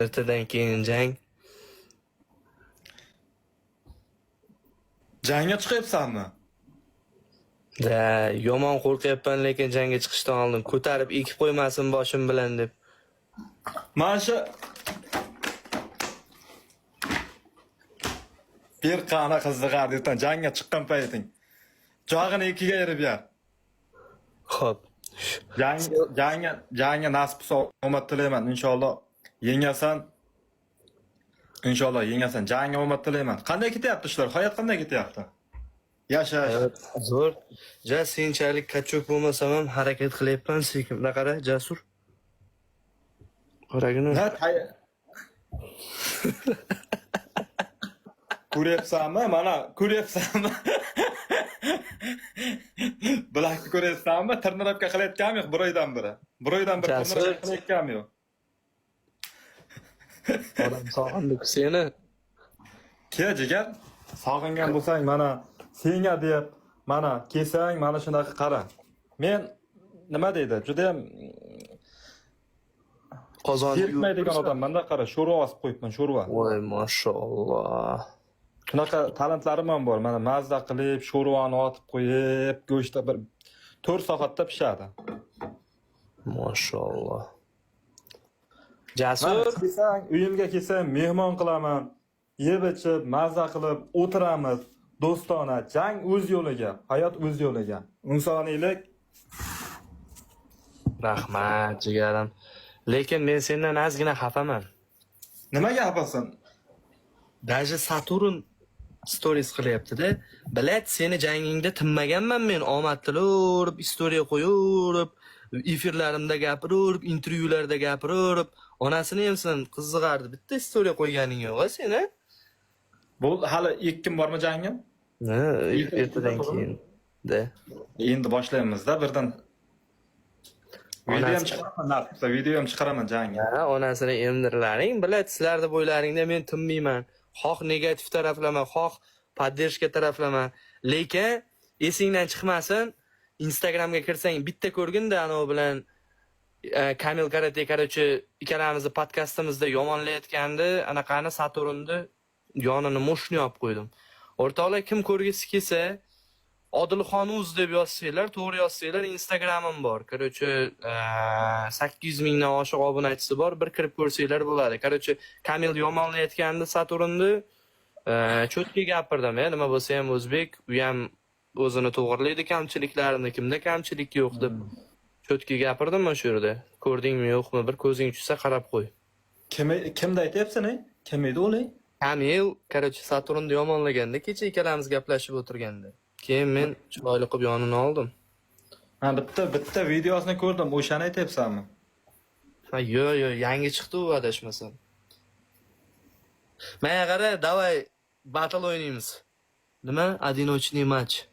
Ertadan keyin jang. Jangga chiqyapsanmi? Da, yomon qo'rqyapman, lekin jangga chiqishdan oldin ko'tarib ekib qo'ymasin boshim bilan deb. Mana shu bir qani qiziqardi ertan jangga chiqqan payting. Jog'ini ikkiga ayirib yer. Xo'p. Jang jangga nasib bo'lsa omad tilayman inshaalloh. Yengasan. Inshaalloh yengasan. Jangga omad tilayman. Qanday ketyapti ishlar? Hayot qanday ketyapti? Yashash. Hayot zo'r. Ja, senchalik kachok bo'lmasam ham harakat qilyapman sekin. Bunaqa qara, Jasur. Qaragin. Ha, ko'ryapsanmi? Mana ko'ryapsanmi? Bilakni ko'ryapsanmi? Tirnirabka qilayotganim yo'q bir oydan beri. Bir oydan beri Jasur. tirnirabka qilayotganim yo'q. Odam sog'indi seni. Kel jigar, sog'ingan bo'lsang mana senga deb mana kelsang mana shunaqa qara. Men nima deydi? Judayam Qozonni serpmaydigan odamman-da, qara, sho'rva osib qo'yibman, sho'rva. Voy, mashalloh. Shunaqa talantlarim ham bor. Mana mazza qilib sho'rvani otib qo'yib, go'shtda bir 4 soatda pishadi. Mashalloh. Mana Jasur, kelsang, uyimga kelsang mehmon qilaman. Yeb ichib, mazza qilib o'tiramiz. Do'stona, jang o'z yo'liga, hayot o'z yo'liga. Insoniylik. Rahmat, jigarim. Lekin men sendan ozgina xafaman. Nimaga xafasan? Даже Saturn stories qilyapti-da. Bilat, seni jangingda tinmaganman men, omad tilaverib, istoriya qo'yaverib, efirlarimda gapiraverib, intervyularda gapiraverib, onasini emsin, qizig'ardi. Bitta istoriya qo'yganing yo'q a seni? Bu hali 2 kun bormi jangim? Ha, ertadan keyin. Da. Endi boshlaymiz-da birdan. Video ham Onasi- chiqaraman, nasib qilsa video ham chiqaraman jangga. Ha, onasini emdirlaring. Bilat, sizlarni bo'ylaringda men tinmayman. Xoh negativ taraflama, xoh поддержка taraflama. Lekin esingdan chiqmasin, Instagramga kirsang bitta ko'rgin-da anavi bilan Kamil Karate, короче, ikkalamizni podkastimizda yomonlayotgandi, anaqani Saturnni yonini мощный olib qo'ydim. O'rtoqlar, kim ko'rgisi kelsa, Odilxon uz deb yozsanglar, to'g'ri yozsanglar, Instagramim bor. Короче, 800 mingdan oshiq obunachisi bor. Bir kirib ko'rsanglar bo'ladi. Короче, Kamil yomonlayotgandi Saturnni, чётко gapirdim, nima bo'lsa ham o'zbek, u ham o'zini to'g'rilaydi kamchiliklarini, kimda kamchilik yo'q deb. Чётко gapirdim o'sha yerda. Ko'rdingmi, yo'qmi, bir ko'zing tushsa qarab qo'y. Kim kimda aytyapsan, ey? Kim edi u? Kamil, короче, Saturnni yomonlaganda kecha ikkalamiz gaplashib o'tirganda. Keyin men chiroyli qilib yonini oldim. Ha, bitta videosini ko'rdim, o'shani aytyapsanmi? Ha, yo'q, yo'q, yangi chiqdi u adashmasam. Menga qara, давай battle o'ynaymiz. Nima? Одиночный матч.